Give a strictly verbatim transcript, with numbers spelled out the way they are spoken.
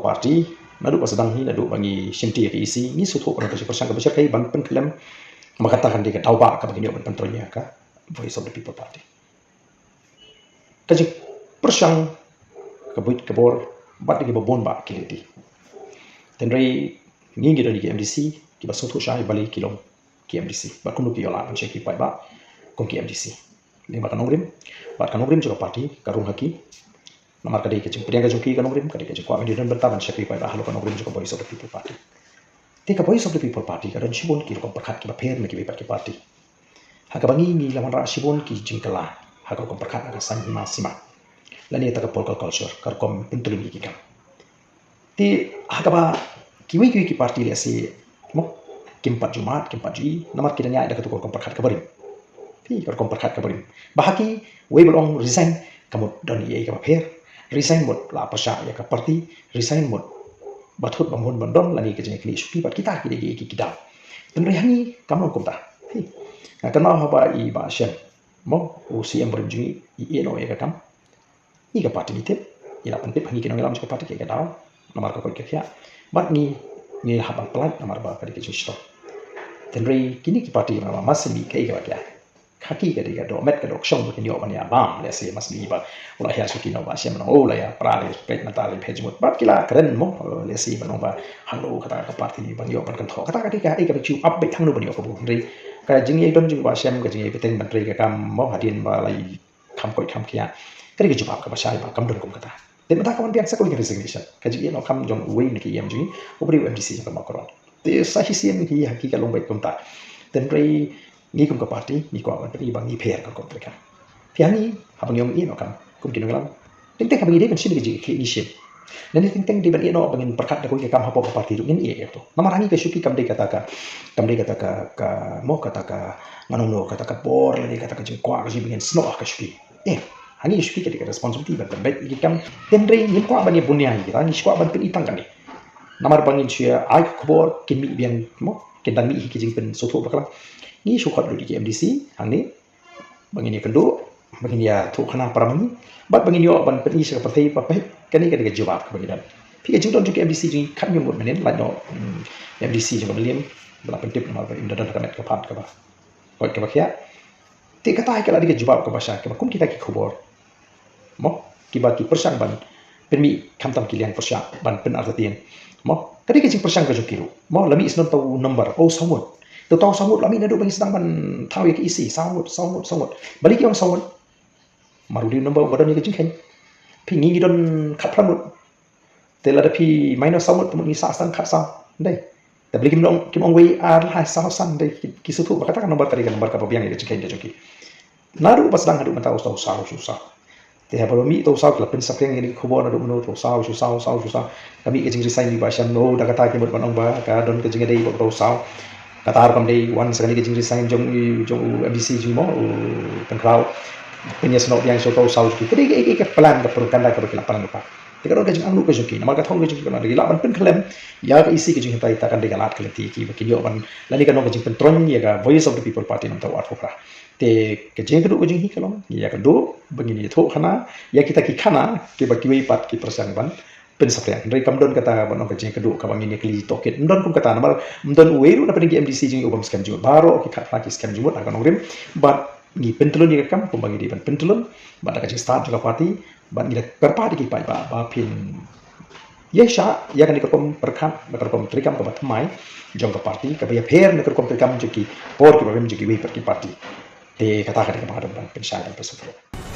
party, naduh ba sdang hi, naduh ba ngi shimti ïa ka E C, ngi sngewthuh ka long ka jingpyrshang kaba shyrkhei ban pynkhlem, namar kata kan dei ka daw ba kaba ngi ïoh ban pyntrei ïa ka Voice of the People Party. Ka jingpyrshang ka buit ka bor bad kiba bun ba ki lynti. Hynrei ngi ngi don ki M D C kiba sngewthuh shai balei ki long ki M D C bad kumno ki ïoh lad ban shakri paidbah kum ki M D C. Lyngba ka nongrim bad ka nongrim jong ka party ka rung ha ki. Namar ka dei ka jingpdiang ka jong ki ka nongrim, ka dei ka jingkwah ban ïadon bynta ban shakri paidbah halor ka nongrim jong ka Voice of the People Party. Te ka Voice of the People Party ka don shibun ki rukom pyrkhat kiba pher na kiwei pat ki party. Ha kaba ngi ngi la wanrah shibun ki jingkylla ha ka rukom pyrkhat ha ka saiñ hima sima lane kata ka political culture, ka rukom pyntylun ïa ki kam. Te ha kaba kiwei kiwei ki party lehse mo kim pat ju mad, kim pat ju ïohi namar ki dang ïaid da kata ka rukom pyrkhat kaba rim. Te ka rukom pyrkhat kaba rim ba ha kiwei ba la ong resign ka mut don ei ei kaba pher. Resign mut la pyrshah ïa ka party. Resign mut ba thut ba mut ban don lane ka jingïakynduh shuki bad kita ki dei ki ki daw. Hynrei ha ngi kam long kumta. Hi. Nga kynmaw haba i Bah Shem mo u C M barim jong ngi i ïeh noh ïa ka kam. Ngi ka party ngi tip, ngi la pyntip ha ngi ki nongïalam jong ka party kaei ka daw namar ka koit ka khiah. Bad ngi ngi la hap ban pyllait namar ba ka dei ka jingshitom. Hynrei kine ki party namar ma sngewbha kaei kaba khiah. Ka ki ka dei ka dohmet ka dohkshong ba kin ïoh ban ïa bam lehse ma sngewbha ba u la hiar shuki na u Bah Shem, u la ïa pra, la ïa peit mynta, la ïa phet jingmut bad ki la kren mo lehse ban ong ba hangno kata ka party ban ïoh ban kynthoh, kata ka dei kaei kaba ju ap beit hangno ban ïoh kabu. Hynrei ka jingïadon jong u Bah Shem, ka jingïabteng ban trei ka kam mo hadien ba la kham koit kham khiah. Ka dei ka jubab kaba shai ba kam don kum kata. Te mynta ka wan biang sa ka wan ka resignation, ka jingïeh noh kam jong uwei na ki E M jong ngi, u briew M D C jong ka Mawkyrwat. Te sa shisien hi ha ki ka long beit kumta. Hynrei ngi kum ka party ngi kwah ban pyni ba ngi pher ka rukom treikam. Te ha ngi haba ngi ong ïeh noh kam kum ki nongïalam, teng teng haba ngi dei ban shim ka jingkitkhlieh ngi shim. Lane teng teng dei ban ïeh noh ba ngin pyrkhat da kawei ka kam hapoh ka party ruh ngin ïeh ïa kato. Namar ha ngi ka shuki kam dei kata ka, kam dei kata ka, ka mo kata ka, ngan ong no, kata ka bor lane kata ka jingkwah ka jingim ba ngin snoh ha ka shuki. Eh, ha ngi ka shuki ka dei ka responsibility ban pynbeit ïa ki kam. Hynrei ngim kwah ban ïa bun ïa kita, ngi shu kwah ban pyni tang kane. Namar ba ngin shu ïa ai ka khubor kin mih biang mo, kin dang mih hi ki jingpynsngewthuh bakla. Ngi shu khot lut ïa ki M D C hangne ba ngin ïakynduh, ba ngin ïathuh khana para ma ngi bad ba ngin ïoh ban pyni sha ka pyrthei ba peit kane ka dei ka jubab kaba ngi don. Phi, ka jingdon jong ki M D C jong ngi khatñiew ngut mynnin, lait noh, hmm, M D C jong ka Mylliem ba la pyntip namar ba im da don ha ka met ka phad kaba koit kaba khiah. Te kata hi ka la dei ka jubab kaba shai kaba kum kita ki khubor mo kiba ki pyrshang ban pynmih khamtam ki liang pyrshah ban pynartatien. Mo ka dei ka jingpyrshang ka jong ki ruh mo, la mih snon tau number, oh, saw ngut. Te tau saw ngut la mih naduh ba ngi sdang ban thaw ïa ka E C, saw ngut, saw ngut, saw ngut. Balei ki ong saw ngut? Namar u dei u number uba don ïa ka jingkheiñ. Phi, ngi ngi don khatphra ngut. Te lada phi minus saw ngut te mut ngi sah sdang khatsaw. Dei. Te balei kim ong, kim ong wei ar lai saw san, dei, ki, ki sngewthuh ba kata ka number ka dei ka number kaba biang ïa ka jingkheiñ ka jong ki. Naduh ba sdang haduh mynta u saw, u saw, u saw. Te haba mih uta u saw ki la pynsaphriang ïa kane ka khubor naduh mynno, uta u saw, u saw, u saw, u saw. Ka mih ka jingresign ïa u Bah Shem, no, da kata ki mut ban ong ba ka don ka jingïadei bad uta u saw. Kata ruh kam dei wan sa kane ka jingresign jong u, jong u M D C jong mo, u Pynkhraw. Pynïasnoh biang sha uta u saw jong ki. Ka dei ka, ka, ka plan, ka propaganda kaba ki la plan lypa. Te ka don ka jingangnud ka jong ki, namar ka thong ka jong ki, ka don ka lah ban pynkhlem ïa ka E C ka jong ngi, te kan dei ka lad ka lynti ïa ki ba kin ïoh ban, lane ka long ka jingpyntroiñ ïa ka Voice of the People Party na u bynta u arphew phra. Te ka jingkynduh ka jong ngi ka long, ngi ïakynduh ba ngin ïathuh khana ïa kita ki khana kiba kiwei pat ki pyrshang ban pynsaphriang. Hynrei kam don kata ba long ka jingkynduh kaba ngin ïakylli tohkit. Ym don kum kata namar ym don uwei ruh na pdeng ki M D C jong ngi uba ym skhem jingmut. Baroh ki khatphra ki skhem jingmut ha ka nongrim. Bad ngi pyntlun ïa ka kam kumba ngi dei ban pyntlun bad da ka jingstad jong ka party. Bad ngi da kyrpad ïa ki paidbah ba phin ïaishah ïa kane ka rukom pyrkhat, ka rukom treikam kaba thymmai jong ka party, kaba ïapher na ka rukom treikam jong ki por kiba rim jong kiwei pat ki party. Te kata ka dei kaba nga don ban pynshai ban pynsaphriang.